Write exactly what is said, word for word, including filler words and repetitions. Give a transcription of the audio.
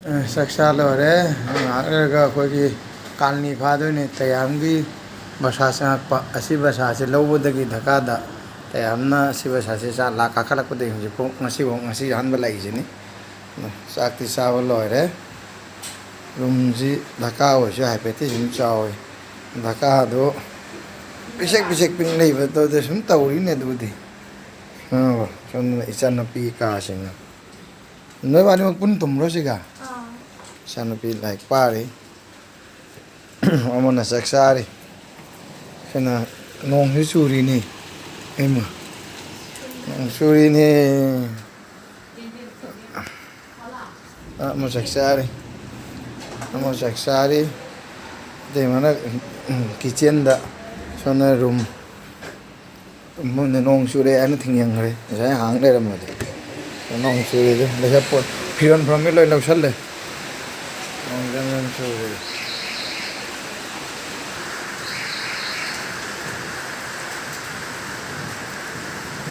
ꯑ, ꯆꯥꯛ ꯆꯥ ꯂꯣꯏꯔꯦ꯫ ꯉꯥꯏꯍꯥꯛ ꯂꯩꯔꯒ ꯑꯩꯈꯣꯏꯒꯤ ꯀꯥꯂꯅꯤ ꯐꯥꯗꯣꯏꯅꯦ꯫ ꯇꯌꯥꯝꯒꯤ ꯕꯁꯥ ꯆꯪꯉꯛꯄ꯫ ꯑꯁꯤ ꯕꯁꯥꯁꯦ ꯂꯧꯕꯗꯒꯤ ꯙꯀꯥꯗ ꯇꯌꯥꯝꯅ ꯑꯁꯤ ꯕꯁꯥꯁꯦ ꯆꯥ ꯂꯥꯛ ꯀꯥꯈꯠꯂꯛꯄꯗꯒꯤ ꯍꯧꯖꯤꯛꯐꯥꯎ, ꯉꯁꯤꯐꯥꯎ, ꯉꯁꯤ ꯑꯍꯥꯟꯕ ꯂꯥꯛꯏꯁꯤꯅꯤ꯫ ꯑꯗꯣ ꯆꯥꯛꯇꯤ ꯆꯥꯕ ꯂꯣꯏꯔꯦ꯫ ꯔꯨꯝꯁꯤ ꯙꯀꯥ ꯑꯣꯏꯔꯁꯨ ꯍꯥꯏꯐꯦꯠꯇꯤ ꯁꯨꯝ ꯆꯥꯎꯋꯤ꯫ ꯙꯀꯥꯗꯣ ꯄꯤꯁꯦꯛ ꯄꯤꯁꯦꯛ ꯄꯤꯛ ꯂꯩꯕꯗꯨꯗ ꯁꯨꯝ ꯇꯧꯔꯤꯅꯦ ꯑꯗꯨꯕꯨꯗꯤ꯫ ꯑꯥ, ꯁꯣꯝꯗꯅ ꯏꯆꯟꯅꯨꯄꯤ ꯀꯥꯁꯤꯡꯅ꯫ ꯅꯣꯏ ꯋꯥꯅꯤꯃꯛ ꯄꯨꯟ ꯇꯨꯝꯕ꯭ꯔꯣ ꯁꯤꯒ? ꯑꯥ꯫ ꯏꯆꯥꯅꯨꯄꯤ ꯂꯥꯏꯔꯤꯛ ꯄꯥꯔꯤ꯫ ꯑꯃꯅ ꯆꯥꯛ ꯆꯥꯔꯤ꯫ ꯁꯤꯅ ꯅꯣꯡꯁꯨ ꯆꯨꯔꯤꯅꯤ꯫ ꯏꯃꯥ꯫ ꯅꯣꯡ ꯆꯨꯔꯤꯅꯤ꯫ ꯑꯃ ꯆꯥꯛ ꯆꯥꯔꯤ꯫ ꯑꯃ ꯆꯥꯛ ꯆꯥꯔꯤ꯫ ꯑꯇꯩꯃꯅ, ꯎꯝ, ꯀꯤꯠꯆꯦꯟꯗ꯫ ꯁꯣꯝꯅ ꯔꯨꯝ꯫ ꯃꯣꯏꯅ ꯅꯣꯡ ꯆꯨꯔꯦ ꯍꯥꯏꯅ ꯊꯤꯡꯖꯤꯟꯈ꯭ꯔꯦ꯫ ꯉꯁꯥꯏ ꯍꯥꯡ ꯂꯩꯔꯝꯕꯗꯤ꯫ ꯅꯣꯡ ꯆꯨꯔꯦꯗ꯫ ꯂꯩꯁꯥ ꯄꯣꯠ-, ꯐꯤꯔꯣꯟ ꯐꯤꯔꯣꯟꯒꯤ ꯂꯣꯏ ꯂꯧꯁꯜꯂꯦ꯫ ꯅꯣꯡ ꯖꯝ ꯖꯝ ꯆꯨꯔꯦ꯫